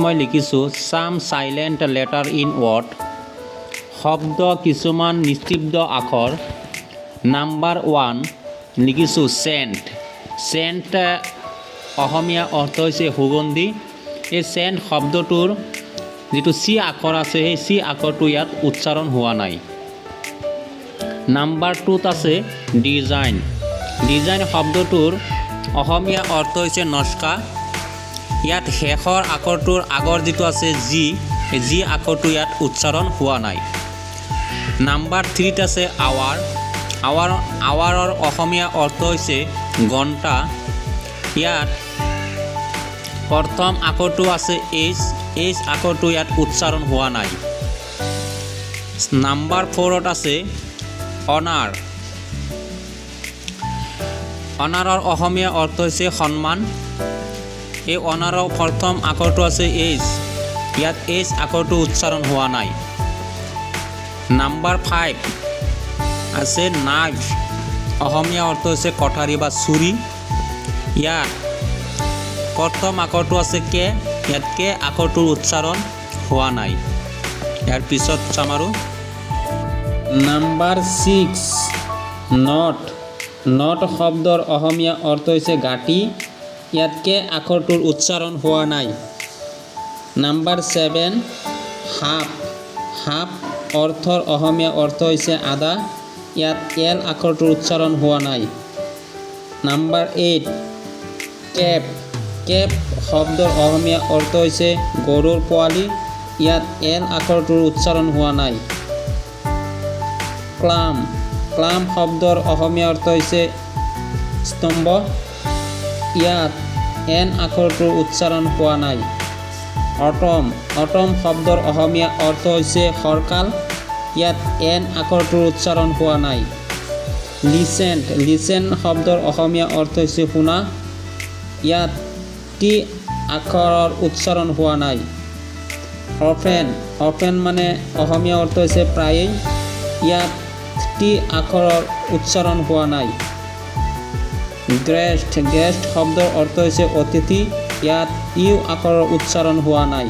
মই লিখিছোঁ "Some silent letter in word", শব্দ কিছুমান নিস্তব্ধ আখৰ। নাম্বাৰ 1 লিখিছোঁ চেণ্ট। চেণ্ট অসমীয়া অৰ্থ হৈছে সুগন্ধি। এই চেণ্ট শব্দটোৰ যিটো চি আখৰ আছে, সেই চি আখৰটো ইয়াত উচ্চাৰণ হোৱা নাই। নাম্বাৰ 2ত আছে ডিজাইন। ডিজাইন শব্দটোৰ অসমীয়া অৰ্থ হৈছে নক্সা। ইয়াত শেষৰ আখৰটোৰ আগৰ যিটো আছে জি, এই জি আখৰটো ইয়াত উচ্চাৰণ হোৱা নাই। নাম্বাৰ 3ত আছে আৱাৰ। আৱাৰৰ অসমীয়া অৰ্থ হৈছে ঘণ্টা। ইয়াত প্ৰথম আখৰটো আছে এইচ। এইচ আখৰটো ইয়াত উচ্চাৰণ হোৱা নাই। নাম্বাৰ 4ত আছে অনাৰ। অনাৰৰ অসমীয়া অৰ্থ হৈছে সন্মান। এই অনাৰৰ প্ৰথম আখৰটো আছে এইচ। ইয়াত এইচ আখৰটো উচ্চাৰণ হোৱা নাই। নাম্বাৰ 5 আছে নাইফ। অসমীয়া অৰ্থ হৈছে কটাৰী বা চুৰি। ইয়াত প্ৰথম আখৰটো আছে কে। ইয়াত কে আখৰটোৰ উচ্চাৰণ হোৱা নাই। ইয়াৰ পিছত চাম আৰু নাম্বাৰ 6 not. Not শব্দৰ অসমীয়া অৰ্থ হৈছে গাঁঠি। ইয়াত কে আখৰটোৰ উচ্চাৰণ হোৱা নাই। Number 7 half. হাফ অৰ্থৰ অসমীয়া অৰ্থ হৈছে আধা। ইয়াত এল আখৰটোৰ উচ্চাৰণ হোৱা নাই। নাম্বাৰ 8 কেফ। কেফ শব্দৰ অসমীয়া অৰ্থ হৈছে গৰুৰ পোৱালি। ইয়াত এল আখৰটোৰ উচ্চাৰণ হোৱা নাই। কলাম। কলাম শব্দৰ অসমীয়া অৰ্থ হৈছে স্তম্ভ। ইয়াত এন আখৰটোৰ উচ্চাৰণ হোৱা নাই। অটম। অটম শব্দৰ অসমীয়া অৰ্থ হৈছে শৰৎকাল। ইয়াত এন আখৰটোৰ উচ্চাৰণ হোৱা নাই। লিচেণ্ড। লিচেন শব্দৰ অসমীয়া অৰ্থ হৈছে শুনা। ইয়াত টি আখৰৰ উচ্চাৰণ হোৱা নাই। অফেন। অফেন মানে অসমীয়া অৰ্থ হৈছে প্ৰায়েই। ইয়াত টি আখৰৰ উচ্চাৰণ হোৱা নাই। গেষ্ট। গেষ্ট শব্দৰ অৰ্থ হৈছে অতিথি। ইয়াত ইউ আখৰৰ উচ্চাৰণ হোৱা নাই।